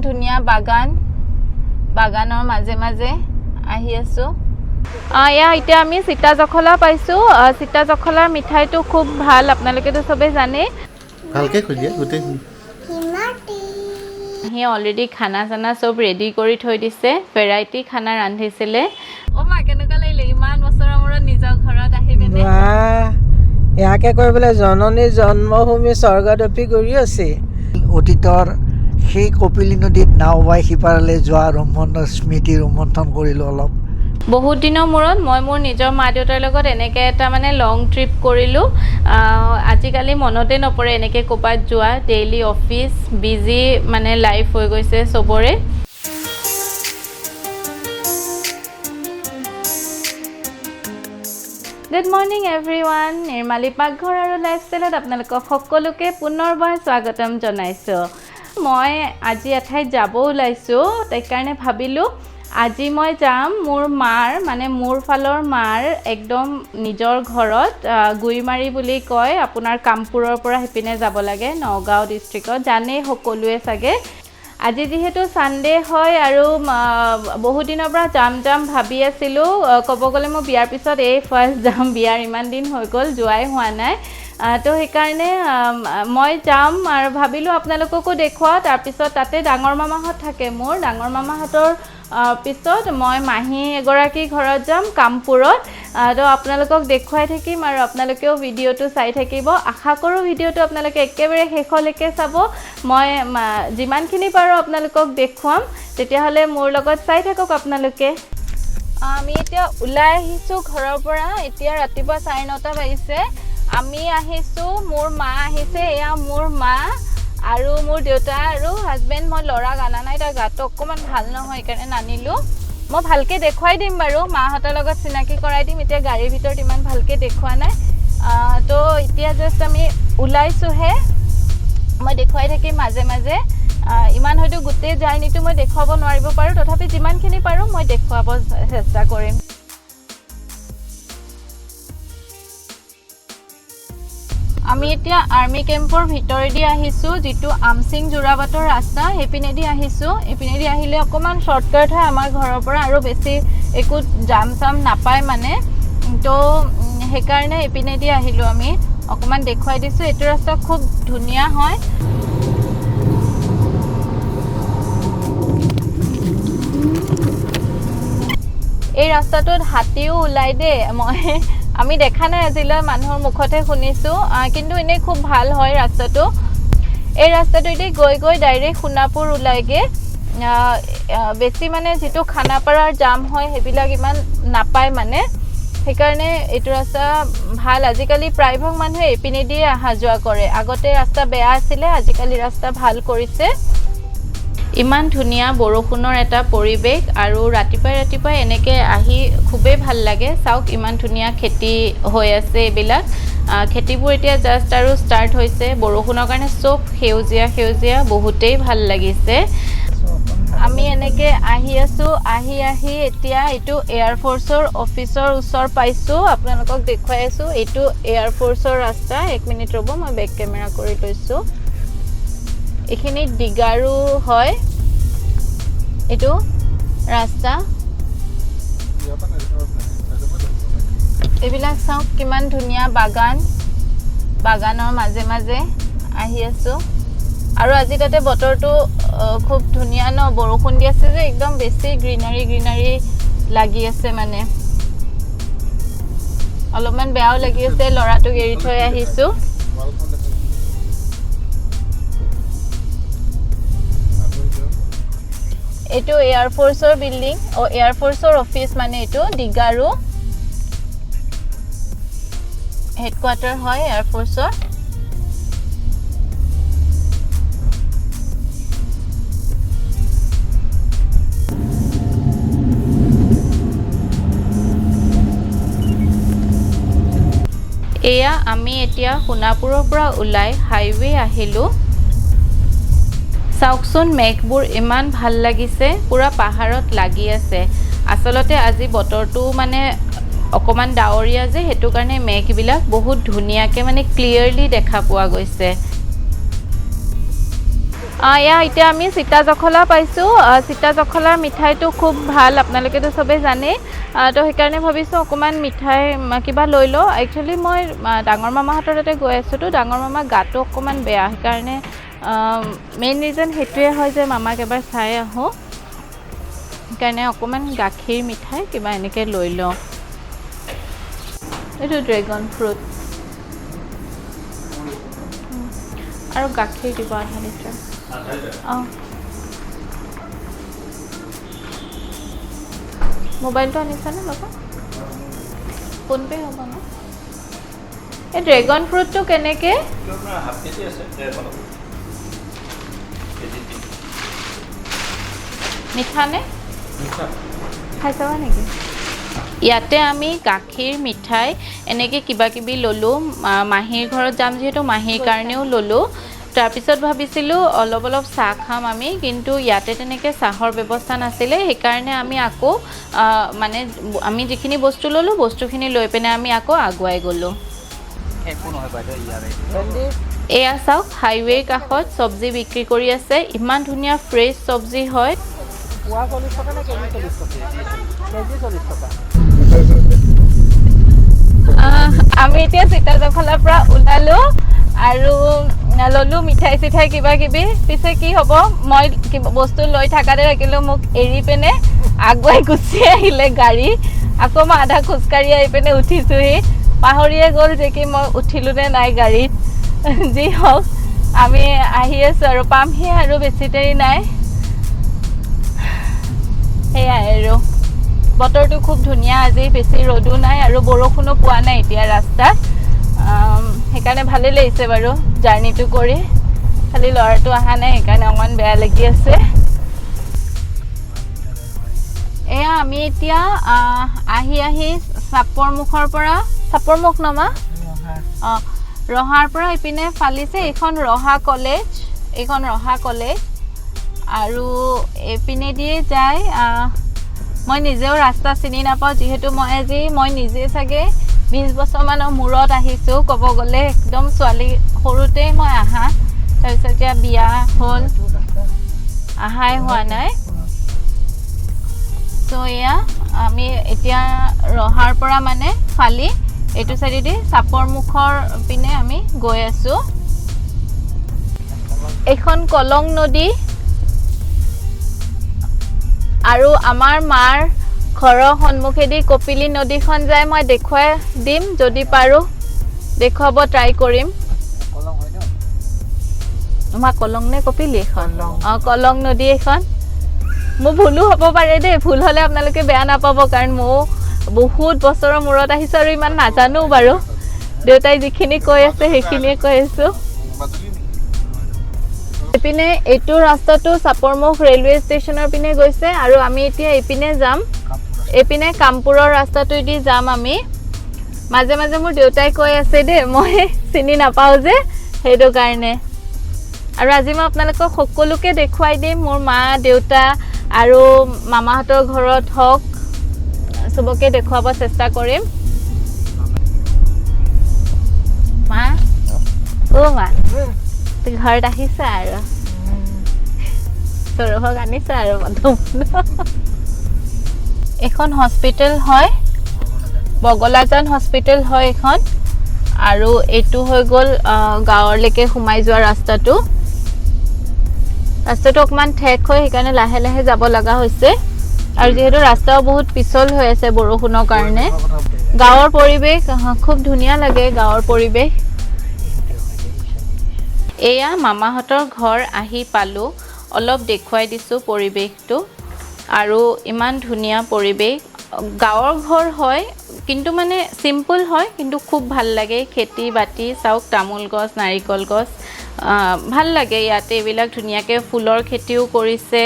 ধুনীয়া বাগান, বাগানৰ মাজে মাজে আহি আছোঁ। এয়া এতিয়া আমি সীতা জখলা পাইছোঁ। সীতা জখলাৰ মিঠাইটো খুব ভাল, আপোনালোকেতো চবেই জানেই। ভালকৈ কৈ দিয়া গোটেই। সি অলৰেডি খানা চানা চব ৰেডি কৰি থৈ দিছে, ভেৰাইটি খানা ৰান্ধিছিলে। অ' মা, কেনেকুৱা লাগিলে ইমান বছৰৰ মূৰত নিজৰ ঘৰত আহি পিনে? বাহ, ইয়াকে কৈ বোলে জননী জন্মভূমি স্বৰ্গদপি গঢ়ি আছে। অতীতৰ সেই কপিলী নদীত নাও বাই সিপাৰলৈ যোৱা ৰোমন্থন, স্মৃতি ৰোমন্থন কৰিলোঁ অলপ। বহুত দিনৰ মূৰত মই মোৰ নিজৰ মা দেউতাৰ লগত এনেকৈ এটা মানে লং ট্ৰিপ কৰিলোঁ। আজিকালি মনতে নপৰে এনেকৈ ক'ৰবাত যোৱা, ডেইলি অফিচ বিজি মানে লাইফ হৈ গৈছে চবৰে। গুড মৰ্ণিং এভৰিৱান, নিৰ্মালী পাকঘৰ আৰু লাইফষ্টাইলত আপোনালোকক সকলোকে পুনৰবাৰ স্বাগতম জনাইছোঁ। মই আজি এঠাইত যাব ওলাইছোঁ, সেইকাৰণে ভাবিলোঁ আজি মই যাম মোৰ মাৰ, মানে মোৰ ফালৰ মাৰ একদম নিজৰ ঘৰত, গুইমাৰী বুলি কয়, আপোনাৰ কামপুৰৰ পৰা সেইপিনে যাব লাগে, নগাঁও ডিষ্ট্ৰিক্টত, জানেই সকলোৱে চাগে। আজি যিহেতু ছানডে হয় আৰু বহুত দিনৰ পৰা যাম যাম ভাবি আছিলোঁ। ক'ব গ'লে মই বিয়াৰ পিছত এই ফাৰ্ষ্ট যাম, বিয়াৰ ইমান দিন হৈ গ'ল যোৱাই হোৱা নাই। তো সেইকাৰণে মই যাম আৰু ভাবিলোঁ আপোনালোককো দেখুৱাওঁ। তাৰপিছত তাতে ডাঙৰ মামাহঁত থাকে, মোৰ ডাঙৰ মামাহঁতৰ পিছত মই মাহী এগৰাকীৰ ঘৰত যাম কামপুৰত। তো আপোনালোকক দেখুৱাই থাকিম আৰু আপোনালোকেও ভিডিঅ'টো চাই থাকিব। আশা কৰোঁ ভিডিঅ'টো আপোনালোকে একেবাৰে শেষলৈকে চাব। মই যিমানখিনি পাৰোঁ আপোনালোকক দেখুৱাম, তেতিয়াহ'লে মোৰ লগত চাই থাকক আপোনালোকে। আমি এতিয়া ওলাই আহিছোঁ ঘৰৰ পৰা, এতিয়া ৰাতিপুৱা 9:30 বাজিছে। আমি আহিছোঁ, মোৰ মা আহিছে, এয়া মোৰ মা আৰু মোৰ দেউতা আৰু হাজবেণ্ড। মই ল'ৰাক অনা নাই, তাৰ গাটো অকণমান ভাল নহয় সেইকাৰণে নানিলোঁ। মই ভালকৈ দেখুৱাই দিম বাৰু, মাহঁতৰ লগত চিনাকি কৰাই দিম। এতিয়া গাড়ীৰ ভিতৰত ইমান ভালকৈ দেখুওৱা নাই। তো এতিয়া জাষ্ট আমি ওলাইছোঁহে, মই দেখুৱাই থাকিম মাজে মাজে। ইমান হয়তো গোটেই জাৰ্ণিটো মই দেখুৱাব নোৱাৰিব পাৰোঁ, তথাপি যিমানখিনি পাৰোঁ মই দেখুৱাব চেষ্টা কৰিম। আমি এতিয়া আৰ্মি কেম্পৰ ভিতৰেদি আহিছোঁ, যিটো আমচিং যোৰাবাটৰ ৰাস্তা, সেইপিনেদি আহিছোঁ। এইপিনেদি আহিলে অকণমান শ্বৰ্টকাট হয় আমাৰ ঘৰৰ পৰা, আৰু বেছি একো জাম চাম নাপায় মানে, তো সেইকাৰণে এইপিনেদি আহিলোঁ আমি। অকণমান দেখুৱাই দিছোঁ, এইটো ৰাস্তা খুব ধুনীয়া হয়। এই ৰাস্তাটোত হাতীও ওলাই দেই, আমি দেখা নাই আজিলৈ, মানুহৰ মুখতহে শুনিছোঁ, কিন্তু এনেই খুব ভাল হয় ৰাস্তাটো। এই ৰাস্তাটোৱেদি গৈ গৈ ডাইৰেক্ট সোণাপুৰ ওলায়গৈ। বেছি মানে যিটো খানাপাৰাৰ জাম হয় সেইবিলাক ইমান নাপায় মানে, সেইকাৰণে এইটো ৰাস্তা ভাল। আজিকালি প্ৰায়ভাগ মানুহে এইপিনেদিয়ে অহা যোৱা কৰে। আগতে ৰাস্তা বেয়া আছিলে, আজিকালি ৰাস্তা ভাল কৰিছে। ইমান ধুনীয়া বৰষুণৰ এটা পৰিৱেশ আৰু ৰাতিপুৱাই ৰাতিপুৱাই এনেকৈ আহি খুবেই ভাল লাগে। চাওক ইমান ধুনীয়া খেতি হৈ আছে এইবিলাক। খেতিবোৰ এতিয়া জাষ্ট আৰু ষ্টাৰ্ট হৈছে, বৰষুণৰ কাৰণে চব সেউজীয়া সেউজীয়া, বহুতেই ভাল লাগিছে। আমি এনেকৈ আহি আছোঁ, আহি আহি এতিয়া এইটো এয়াৰফ'ৰ্চৰ অফিচৰ ওচৰ পাইছোঁ, আপোনালোকক দেখুৱাই আছোঁ। এইটো এয়াৰফ'ৰ্চৰ ৰাস্তা। এক মিনিট ৰ'ব, মই বেক কেমেৰা কৰি লৈছোঁ। এইখিনি ডিগাৰু হয় এইটো ৰাস্তা। এইবিলাক চাওক কিমান ধুনীয়া বাগান, বাগানৰ মাজে মাজে আহি আছোঁ। আৰু আজি তাতে বতৰটো খুব ধুনীয়া ন, বৰষুণ দি আছে যে, একদম বেছি গ্ৰীনাৰী গ্ৰীনাৰী লাগি আছে মানে। অলপমান বেয়াও লাগি আছে, ল'ৰাটোক এৰি থৈ আহিছোঁ। এইটো এয়াৰফ'ৰ্চৰ বিল্ডিং, এয়াৰফ'ৰ্চৰ অফিচ মানে এইটো ডিগাৰু হেডকোৱাৰ্টাৰ হয় এয়াৰফ'ৰ্চৰ। এয়া আমি এতিয়া সোণাপুৰৰ পৰা ওলাই হাইৱে আহিলোঁ। চাওকচোন মেঘবোৰ ইমান ভাল লাগিছে, পূৰা পাহাৰত লাগি আছে। আচলতে আজি বতৰটো মানে অকণমান ডাৱৰীয়া যে, সেইটো কাৰণে মেঘবিলাক বহুত ধুনীয়াকৈ মানে ক্লিয়াৰলি দেখা পোৱা গৈছে। এয়া এতিয়া আমি সীতা জখলা পাইছোঁ। সীতা জখলাৰ মিঠাইটো খুব ভাল, আপোনালোকেতো চবেই জানেই। তো সেইকাৰণে ভাবিছোঁ অকণমান মিঠাই কিবা লৈ লওঁ। একচুৱেলি মই ডাঙৰ মামাহঁতৰ তাতে গৈ আছোঁতো, ডাঙৰ মামাৰ গাটো অকণমান বেয়া, সেইকাৰণে মেইন ৰিজন সেইটোৱে হয় যে মামাক এবাৰ চাই আহোঁ, সেইকাৰণে অকণমান গাখীৰ মিঠাই কিবা এনেকৈ লৈ লওঁ। এইটো ড্ৰেগন ফ্ৰুট আৰু গাখীৰ দিব আধা লিটাৰ। অঁ, মোবাইলটো আনিছানে লগত? ফোনপে' হ'ব ন? এই ড্ৰেগন ফ্ৰুটটো কেনেকৈ? মিঠানে? খাই চাবা নেকি? ইয়াতে আমি গাখীৰ মিঠাই এনেকৈ কিবা কিবি ল'লোঁ। মাহীৰ ঘৰত যাম যিহেতু, মাহীৰ কাৰণেও ল'লোঁ। তাৰপিছত ভাবিছিলোঁ অলপ অলপ চাহ খাম আমি, কিন্তু ইয়াতে তেনেকৈ চাহৰ ব্যৱস্থা নাছিলে, সেইকাৰণে আমি আকৌ মানে আমি যিখিনি বস্তু ল'লোঁ বস্তুখিনি লৈ পিনে আমি আকৌ আগুৱাই গ'লোঁ। এয়া চাওক, হাইৱেৰ কাষত চব্জি বিক্ৰী কৰি আছে, ইমান ধুনীয়া ফ্ৰেছ চব্জি হয়। আমি এতিয়া সীতা জখলাৰ পৰা ওলালোঁ আৰু ল'লোঁ মিঠাই চিঠাই কিবা কিবি। পিছে কি হ'ব, মই বস্তু লৈ থাকাতে থাকিলোঁ, মোক এৰি পিনে আগুৱাই গুচি আহিলে গাড়ী। আকৌ মই আধা খোজকাঢ়ি আহি পিনে উঠিছোঁহি, পাহৰিয়ে গ'ল যে কি মই উঠিলোঁ নে নাই গাড়ীত। যি হওক, আমি আহি আছোঁ আৰু পামহি আৰু বেছি দেৰি নাই। সেয়াই আৰু বতৰটো খুব ধুনীয়া আজি, বেছি ৰ'দো নাই আৰু বৰষুণো পোৱা নাই এতিয়া ৰাস্তাত, সেইকাৰণে ভালেই লাগিছে বাৰু জাৰ্ণিটো কৰি। খালি ল'ৰাটো অহা নাই, সেইকাৰণে অকণমান বেয়া লাগি আছে। এয়া আমি এতিয়া আহি আহি চাপৰমুখৰ পৰা, চাপৰমুখ নমা অঁ, ৰহাৰ পৰা ইপিনে ফালিছে। এইখন ৰহা কলেজ, এইখন ৰহা কলেজ আৰু এইপিনেদিয়ে যায়। মই নিজেও ৰাস্তা চিনি নাপাওঁ, যিহেতু মই আজি মই নিজে চাগে 20 বছৰমানৰ মূৰত আহিছোঁ ক'ব গ'লে, একদম ছোৱালী সৰুতেই মই আহা, তাৰপিছত এতিয়া বিয়া হ'ল, অহাই হোৱা নাই। চ' এয়া আমি এতিয়া ৰহাৰ পৰা মানে ফালি এইটো চাইডেদি চাপৰমুখৰ পিনে আমি গৈ আছোঁ। এইখন কলং নদী আৰু আমাৰ মাৰ ঘৰৰ সন্মুখেদি কপিলী নদীখন যায়। মই দেখুৱাই দিম যদি পাৰোঁ, দেখুৱাব ট্ৰাই কৰিম। মা কলং নে কপিলী এইখন? অঁ, কলং নদী এইখন। মোৰ ভুলো হ'ব পাৰে দেই, ভুল হ'লে আপোনালোকে বেয়া নাপাব, কাৰণ ময়ো বহুত বছৰৰ মূৰত আহিছোঁ আৰু ইমান নাজানো বাৰু। দেউতাই যিখিনি কৈ আছে সেইখিনিয়ে কৈ আছোঁ। এইপিনে এইটো ৰাস্তাটো চাপৰমুখ ৰেলৱে ষ্টেচনৰ পিনে গৈছে আৰু আমি এতিয়া এইপিনে যাম, এইপিনে কামপুৰৰ ৰাস্তাটোৱেদি যাম আমি। মাজে মাজে মোৰ দেউতাই কৈ আছে দেই, মই চিনি নাপাওঁ যে সেইটো কাৰণে। আৰু আজি মই আপোনালোকক সকলোকে দেখুৱাই দিম, মোৰ মা দেউতা আৰু মামাহঁতৰ ঘৰত হওক, চবকে দেখুৱাব চেষ্টা কৰিম। মা, অ' মা, তুমি ঘৰত আহিছা আৰু সৌৰভক আনিছা আৰু প্ৰথম। এইখন হস্পিটেল হয়, বগলাজান হস্পিটেল হয় এইখন। আৰু এইটো হৈ গ'ল গাঁৱলৈকে সোমাই যোৱা ৰাস্তাটো। ৰাস্তাটো অকণমান ঠেক হয়, সেইকাৰণে লাহে লাহে যাব লগা হৈছে। আৰু যিহেতু ৰাস্তাও বহুত পিছল হৈ আছে বৰষুণৰ কাৰণে। গাঁৱৰ পৰিৱেশ খুব ধুনীয়া লাগে, গাঁৱৰ পৰিৱেশ। এয়া মামাহঁতৰ ঘৰ আহি পালোঁ, অলপ দেখুৱাই দিছোঁ পৰিৱেশটো। আৰু ইমান ধুনীয়া পৰিৱেশ, গাঁৱৰ ঘৰ হয় কিন্তু মানে চিম্পল হয়, কিন্তু খুব ভাল লাগে। খেতি বাতি চাওক, তামোল গছ, নাৰিকল গছ, ভাল লাগে ইয়াতে। এইবিলাক ধুনীয়াকৈ ফুলৰ খেতিও কৰিছে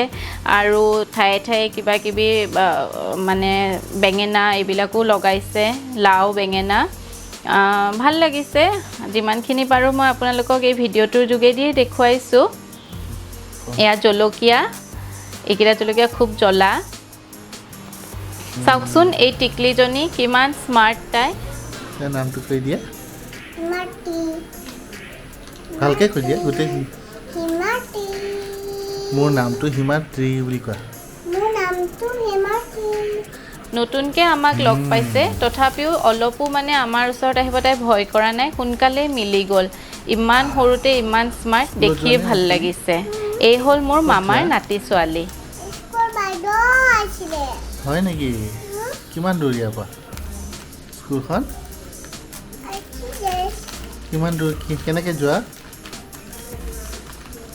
আৰু ঠায়ে ঠায়ে কিবা কিবি মানে বেঙেনা এইবিলাকো লগাইছে, লাও বেঙেনা। ভাল লাগিছে। যিমানখিনি পাৰোঁ মই আপোনালোকক এই ভিডিঅ'টোৰ যোগেদিয়ে দেখুৱাইছোঁ। এয়া জলকীয়া, এইকেইটা জলকীয়া খুব জ্বলা। চাওকচোন এই টিকলিজনী কিমান স্মাৰ্ট তাই। নামটো কৈ দিয়া, ভালকে কৈ দিয়া গোটেইখিনি। মোৰ নামটো হিমাদ্ৰী বুলি কোৱা। মোৰ নামটো হিমাদ্ৰী। নতুনকৈ আমাক লগ পাইছে, তথাপিও অলপো মানে আমাৰ ওচৰত আহিব তাই ভয় কৰা নাই, সোনকালেই মিলি গ'ল। ইমান সৰুতে ইমান স্মাৰ্ট, দেখিয়ে ভাল লাগিছে। এই হ'ল মোৰ মামাৰ নাতি ছোৱালী। স্কুল বাইদেউ আছিলে। হয় নেকি? কিমান দূৰ ইয়াৰ পৰা স্কুলখন? আছিলে। কিমান দূৰ? কেনেকৈ যোৱা?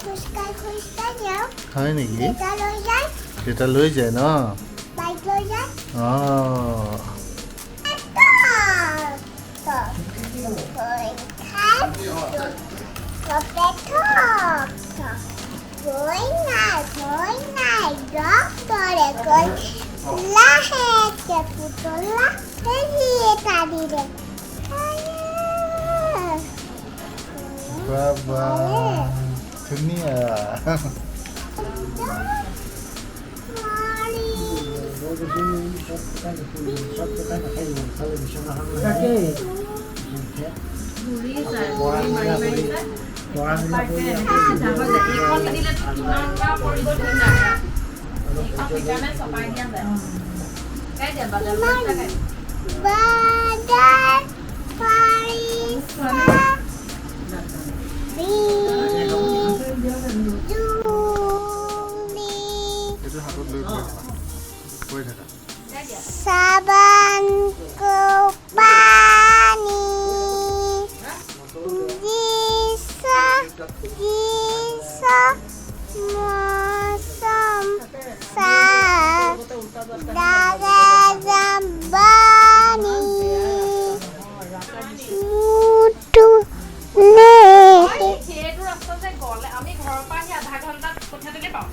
খোজকাঢ়ি খোজকাঢ়ি যাওঁ। হয় নেকি? দেউতা লৈ যায়। দেউতা লৈ যায় ন? বাইক লৈ যায়। অঁ। বাবা, ধুনীয়া। বাজাৰ পাৰিছা বিজুলী এইটো হাতত লৈ পৰি থাকা, পৰি থাকা। চাবান পানী দিছা দিছা মৌচম সা দাগা বানী মুটু নে। সেইটো ৰাস্তা যে গ'লে আমি ঘৰৰ পৰা আহি আধা ঘণ্টাত কঠীয়াতলি পাওঁ।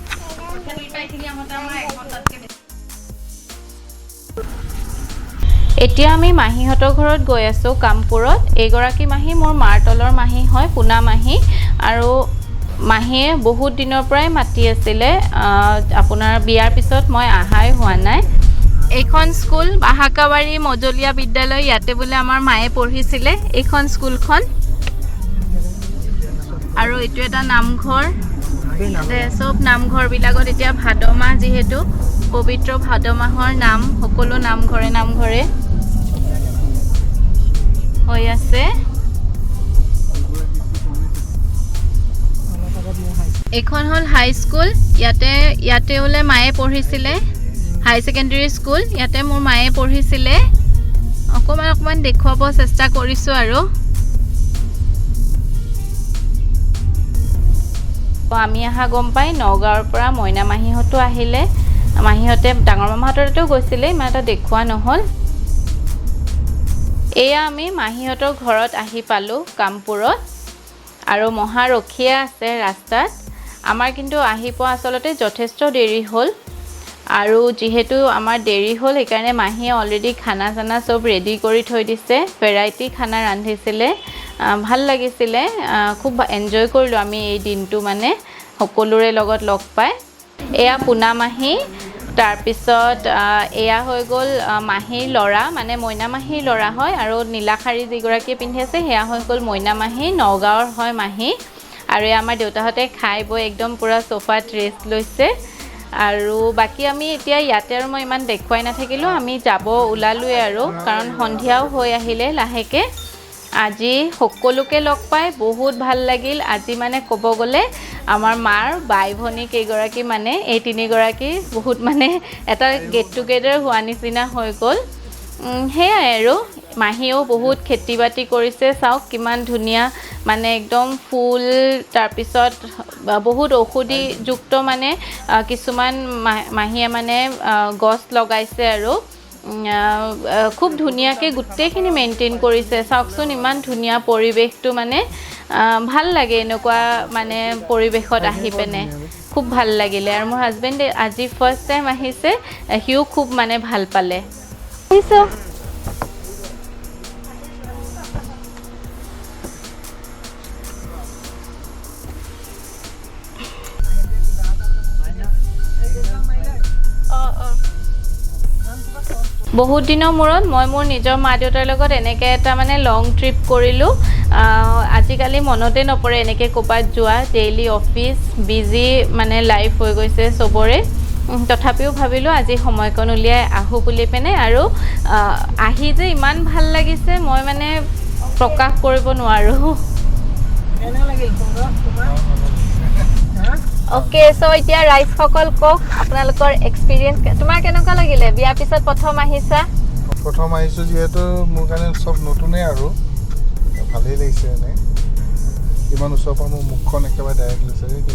কঠীয়াতলিৰ পৰা এইখিনি আহোঁতে আমাৰ এঘণ্টাতকৈ বেছি। এতিয়া আমি মাহীহঁতৰ ঘৰত গৈ আছোঁ কামপুৰত। এইগৰাকী মাহী মোৰ মাৰ তলৰ মাহী হয়, পোনা মাহী। আৰু মাহীয়ে বহুত দিনৰ পৰাই মাতি আছিলে, আপোনাৰ বিয়াৰ পিছত মই অহাই হোৱা নাই। এইখন স্কুল বাহাকাবাৰী মজলীয়া বিদ্যালয়, ইয়াতে বোলে আমাৰ মায়ে পঢ়িছিলে এইখন স্কুলখন। আৰু এইটো এটা নামঘৰ। ইয়াতে চব নামঘৰবিলাকত এতিয়া ভাদ মাহ, যিহেতু পবিত্ৰ ভাদ মাহৰ নাম, সকলো নামঘৰে নামঘৰে হৈ আছে। এইখন হ'ল হাই স্কুল। ইয়াতে ইয়াতে বোলে মায়ে পঢ়িছিলে। হাই ছেকেণ্ডেৰী স্কুল, ইয়াতে মোৰ মায়ে পঢ়িছিলে। অকণমান অকণমান দেখুৱাব চেষ্টা কৰিছোঁ। আৰু আমি অহা গম পাই নগাঁৱৰ পৰা মইনা মাহীহঁতো আহিলে। মাহীহঁতে ডাঙৰ মামাহঁতৰ তাতেও গৈছিলে, ইমান এটা দেখুওৱা নহ'ল। এয়া আমি মাহীহঁতৰ ঘৰত আহি পালোঁ কামপুৰত। আৰু মহা ৰখীয়া আছে ৰাস্তাত। আমাৰ কিন্তু আহি পোৱা আচলতে যথেষ্ট দেৰি হ'ল। আৰু যিহেতু আমাৰ দেৰি হ'ল, সেইকাৰণে মাহীয়ে অলৰেডি খানা চানা চব ৰেডি কৰি থৈ দিছে। ভেৰাইটি খানা ৰান্ধিছিলে, ভাল লাগিছিলে। খুব এনজয় কৰিলোঁ আমি এই দিনটো, মানে সকলোৰে লগত লগ পাই। এয়া পোনা মাহী। তাৰপিছত এয়া হৈ গ'ল মাহীৰ ল'ৰা, মানে মইনা মাহীৰ ল'ৰা হয়। আৰু নীলা শাৰী যিগৰাকীয়ে পিন্ধি আছে, সেয়া হৈ গ'ল মইনা মাহী, নগাঁৱৰ হয় মাহী। আৰু এয়া আমাৰ দেউতাহঁতে খাই বৈ একদম পূৰা চ'ফাত ৰেষ্ট লৈছে। আৰু বাকী আমি এতিয়া ইয়াতে আৰু মই ইমান দেখুৱাই নাথাকিলোঁ, আমি যাব ওলালোৱে আৰু, কাৰণ সন্ধিয়াও হৈ আহিলে লাহেকৈ। আজি সকলোকে লগ পাই বহুত ভাল লাগিল। আজি মানে ক'ব গ'লে আমাৰ মাৰ বাই ভনী কেইগৰাকী, মানে এই তিনিগৰাকী বহুত মানে এটা গেট টুগেডাৰ হোৱা নিচিনা হৈ গ'ল। সেয়াই আৰু মাহীয়েও বহুত খেতি বাতি কৰিছে। চাওক কিমান ধুনীয়া, মানে একদম ফুল, তাৰপিছত বহুত ঔষধিযুক্ত মানে কিছুমান মাহীয়ে মানে গছ লগাইছে। আৰু খুব ধুনীয়াকৈ গোটেইখিনি মেইনটেইন কৰিছে। চাওকচোন ইমান ধুনীয়া পৰিৱেশটো, মানে ভাল লাগে এনেকুৱা মানে পৰিৱেশত আহি পিনে খুব ভাল লাগিলে। আৰু মোৰ হাজবেণ্ডে আজি ফাৰ্ষ্ট টাইম আহিছে, সিও খুব মানে ভাল পালে। আহিছোঁ। বহুত দিনৰ মূৰত মই মোৰ নিজৰ মা দেউতাৰ লগত এনেকৈ এটা মানে লং ট্ৰিপ কৰিলোঁ। আজিকালি মনতে নপৰে এনেকৈ ক'ৰবাত যোৱা, ডেইলি অফিচ বিজি মানে লাইফ হৈ গৈছে চবৰে। তথাপিও ভাবিলোঁ আজি সময়কণ উলিয়াই আহোঁ বুলি পিনে, আৰু আহি যে ইমান ভাল লাগিছে মই মানে প্ৰকাশ কৰিব নোৱাৰোঁ। কেনে লাগিল সুন্দৰ তোমাৰ? হা? অ'কে, চ' এতিয়া ৰাইজসকল কওক আপোনালোকৰ এক্সপিৰিয়েঞ্চ, তোমাৰ কেনেকুৱা লাগিলে বিয়াৰ পিছত প্ৰথম আহিছা? প্ৰথম আহিছোঁ যিহেতু মোৰ কাৰণে চব নতুনেই আৰু ভালেই লাগিছে। এনেই ইমান ওচৰৰ পৰা মোৰ মুখখন একেবাৰে ডাইৰেক্ট লৈছে যে কি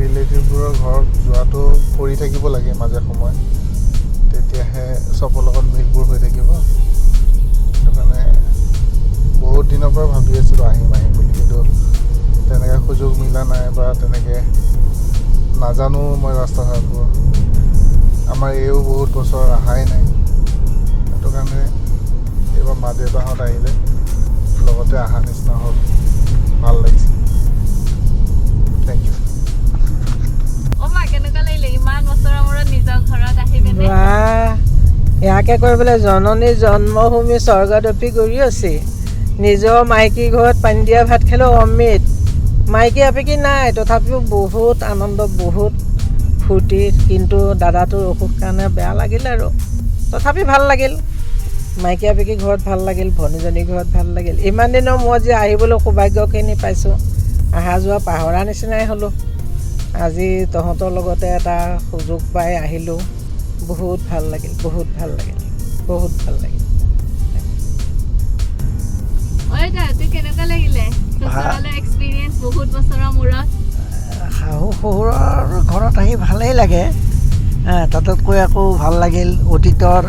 ৰিলেটিভবোৰৰ ঘৰত যোৱাটো কৰি থাকিব লাগে মাজে সময়ে, তেতিয়াহে চবৰ লগত মিলবোৰ হৈ থাকিব। সেইটো কাৰণে বহুত দিনৰ পৰা ভাবি আছিলোঁ আহিম আহিম বুলি, কিন্তু তেনেকৈ সুযোগ মিলা নাই বা তেনেকৈ নাজানো মই ৰাস্তা ঘাটবোৰ। আমাৰ এইও বহুত বছৰ অহাই নাই, সেইটো কাৰণে এইবাৰ মা দেউতাহঁত আহিলে লগতে অহা নিচিনা হ'ল, ভাল লাগিছে। Thank U. অ' মা, কেনেকুৱা লাগিলে ইমান বছৰৰ মূৰত নিজৰ ঘৰত আহি পিনে? বাহ, ইয়াকে কৈ বোলে জননী জন্মভূমি স্বৰ্গদপি গৰীয়সী। নিজৰ মাইকী ঘৰত পানী দিয়া ভাত খালেও অমৃত। মাইকী আপেকি নাই, তথাপিও বহুত আনন্দ, বহুত ফূৰ্তি। কিন্তু দাদাটোৰ অসুখ কাৰণে বেয়া লাগিল আৰু, তথাপি ভাল লাগিল। মাইকী আপেকি ঘৰত ভাল লাগিল, ভনীজনীৰ ঘৰত ভাল লাগিল। ইমান দিনৰ মূৰত যে আহিবলৈ সৌভাগ্যখিনি পাইছোঁ, অহা যোৱা পাহৰা নিচিনাই হ'লোঁ। আজি তহঁতৰ লগতে এটা সুযোগ পাই আহিলোঁ, বহুত ভাল লাগিল, বহুত ভাল লাগিল, বহুত ভাল লাগিল। ঐ দা, তোৰ কেনেকুৱা লাগিলে চচুৰালৰ এক্সপিৰিয়েঞ্চ বহুত বছৰৰ মূৰত? শাহু শহুৰৰ ঘৰত আহি ভালেই লাগে। তাতোতকৈ আকৌ ভাল লাগিল অতীতৰ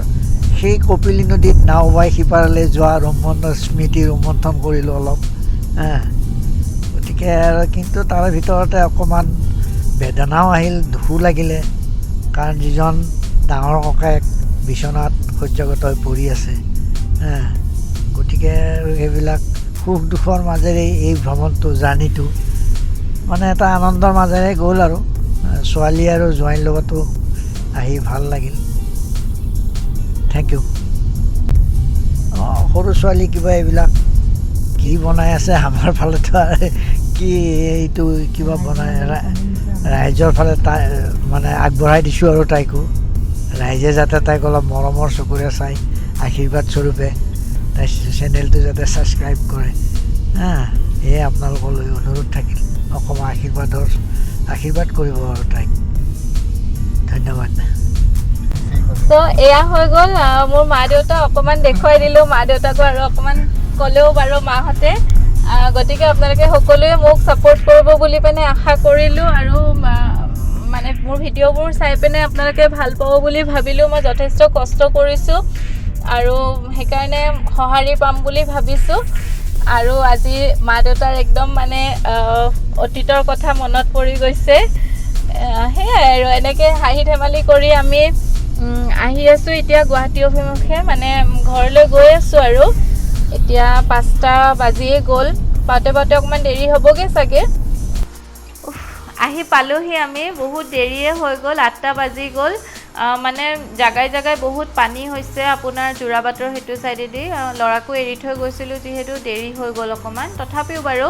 সেই কপিলী নদীত নাও বাই সিপাৰলৈ যোৱা ৰোমন্থন, স্মৃতি ৰোমন্থন কৰিলোঁ অলপ। গতিকে আৰু কিন্তু তাৰ ভিতৰতে অকণমান বেদনাও আহিল, দুখো লাগিলে, কাৰণ যিজন ডাঙৰ ককায়েক বিচনাত শয্যাগত হৈ পৰি আছে। গতিকে আৰু সেইবিলাক সুখ দুখৰ মাজেৰে এই ভ্ৰমণটো, জাৰ্ণিটো মানে এটা আনন্দৰ মাজেৰে গ'ল আৰু। ছোৱালী আৰু জোঁৱাইৰ লগতো আহি ভাল লাগিল। Thank U. সৰু ছোৱালী কিবা এইবিলাক কি বনাই আছে আমাৰ ফালেতো আৰু কি এইটো কিবা বনাই ৰাইজৰ ফালে তাই মানে আগবঢ়াই দিছোঁ আৰু তাইকো, ৰাইজে যাতে তাইক অলপ মৰমৰ চকুৰে চাই আশীৰ্বাদ স্বৰূপে তাই চেনেলটো যাতে ছাবস্ক্ৰাইব কৰে। হা, সেয়ে আপোনালোকলৈ অনুৰোধ থাকিল, অকণমান আশীৰ্বাদ কৰিব আৰু তাইক। ধন্যবাদ। এয়া হৈ গ'ল, মোৰ মা দেউতা অকণমান দেখুৱাই দিলোঁ, মা দেউতাকো আৰু অকণমান ক'লেও বাৰু মাহঁতে। গতিকে আপোনালোকে সকলোৱে মোক ছাপোৰ্ট কৰিব বুলি পিনে আশা কৰিলোঁ, আৰু মানে মোৰ ভিডিঅ'বোৰ চাই পিনে আপোনালোকে ভাল পাব বুলি ভাবিলোঁ। মই যথেষ্ট কষ্ট কৰিছোঁ আৰু সেইকাৰণে সঁহাৰি পাম বুলি ভাবিছোঁ। আৰু আজি মা দেউতাৰ একদম মানে অতীতৰ কথা মনত পৰি গৈছে। সেয়াই আৰু এনেকৈ হাঁহি ধেমালি কৰি আমি আহি আছোঁ এতিয়া গুৱাহাটী অভিমুখে, মানে ঘৰলৈ গৈ আছোঁ আৰু। এতিয়া 5টা বাজিয়ে গ'ল, পাওঁতে পাওঁতে অকণমান দেৰি হ'বগৈ চাগে। উফ, আহি পালোহি আমি, বহুত দেৰিয়ে হৈ গ'ল, 8টা বাজি গ'ল। মানে জাগাই জাগাই বহুত পানী হৈছে আপোনাৰ যোৰাবাটৰ সেইটো ছাইডেদি। ল'ৰাকো এৰি থৈ গৈছিলোঁ যিহেতু দেৰি হৈ গ'ল অকণমান, তথাপিও বাৰু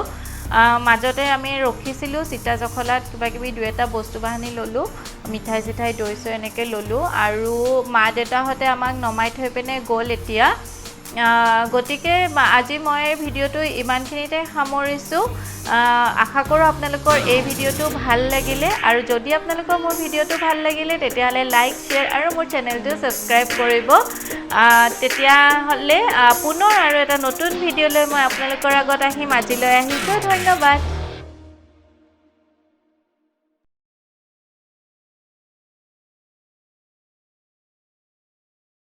মাজতে আমি ৰখিছিলোঁ চিতা জখলাত, কিবা কিবি দুই এটা বস্তু বাহানি ল'লোঁ, মিঠাই চিঠাই দৈ চৈ এনেকৈ ল'লোঁ। আৰু মা দেউতাহঁতে আমাক নমাই থৈ পিনে গ'ল এতিয়া। গতিকে আজি মই ভিডিঅ'টো ইমানখিনিতে সামৰিছোঁ। আশা কৰোঁ আপোনালোকৰ এই ভিডিঅ'টো ভাল লাগিলে, আৰু যদি আপোনালোকৰ মোৰ ভিডিঅ'টো ভাল লাগিলে তেতিয়াহ'লে লাইক, শ্বেয়াৰ আৰু মোৰ চেনেলটো ছাবস্ক্ৰাইব কৰিব। তেতিয়াহ'লে পুনৰ আৰু এটা নতুন ভিডিঅ' লৈ মই আপোনালোকৰ আগত আহিম। আজিলৈ আহিছোঁ, ধন্যবাদ।